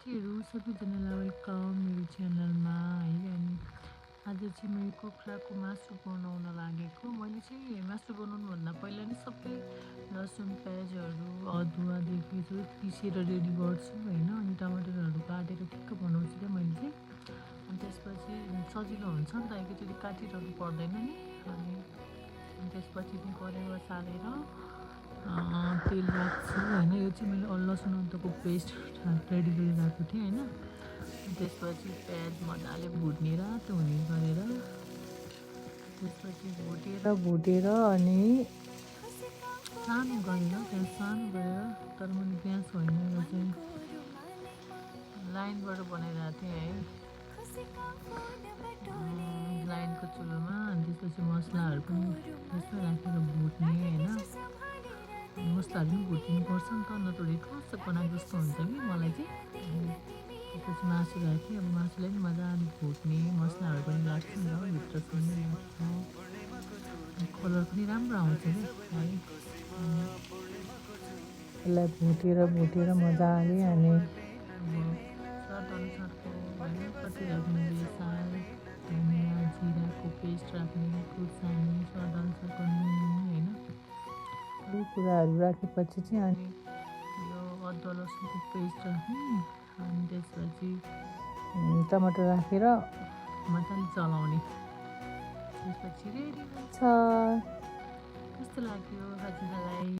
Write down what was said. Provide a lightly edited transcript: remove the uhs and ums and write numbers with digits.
साथीहरू सबैजनालाई वेलकम मेरो च्यानलमा है। अनि आज चाहिँ मैले कुखुराको मासु बनाउन लागेको। मैले चाहिँ मासु बनाउनुभन्दा पहिला नै सबै लसुन प्याजहरू अदुवादेखि चाहिँ पिसेर रेडी गर्छु होइन। अनि टमाटरहरू काटेर ठिक्क बनाउँछु क्या मैले चाहिँ। अनि त्यसपछि सजिलो हुन्छ नि त, एकैचोटि काटिरहनु पर्दैन नि। अनि त्यसपछि चाहिँ कराही सालेर तेल राख्छु होइन। यो चाहिँ मैले लसुन अदुवाको पेस्ट रेडी गरिरहेको थिएँ होइन। त्यसपछि प्याज मजाले भुट्ने रातो हुने गरेर त्यसपछि भुटेर अनि सानो गरेर प्याज सानो गरेर, तर मैले प्याज होइन यो चाहिँ लाइनबाट बनाइरहेको थिएँ है, लाइनको चुलोमा। अनि त्यसपछि मसलाहरू पनि त्यसमै राखेर भुट्ने होइन। मसलाहरू पनि भुटिनुपर्छ नि त, नत्र ठुस बनाएको जस्तो हुन्छ कि मलाई चाहिँ। त्यसपछि मासु राखेँ। अब मासुलाई पनि मजाले भुट्ने, मसलाहरू पनि लाग्छ नि त भित्रसम्म लाग्छ, कलर पनि राम्रो आउँछ क्या है। यसलाई भुटेर मजाले अनि अब स्वादअनुसारको होइन कति राख्ने, साल धनियाँ जिराको पेस्ट राख्ने, खुर्सानी स्वादअनुसारको नुन होइन। यी कुराहरू राखेपछि चाहिँ अनि यो अदुवा लसुनको पेस्ट राख्ने। अनि त्यसपछि टमाटर राखेर मजाले चलाउने। त्यसपछि रेडी हुन्छ। कस्तो लाग्यो हजुरलाई?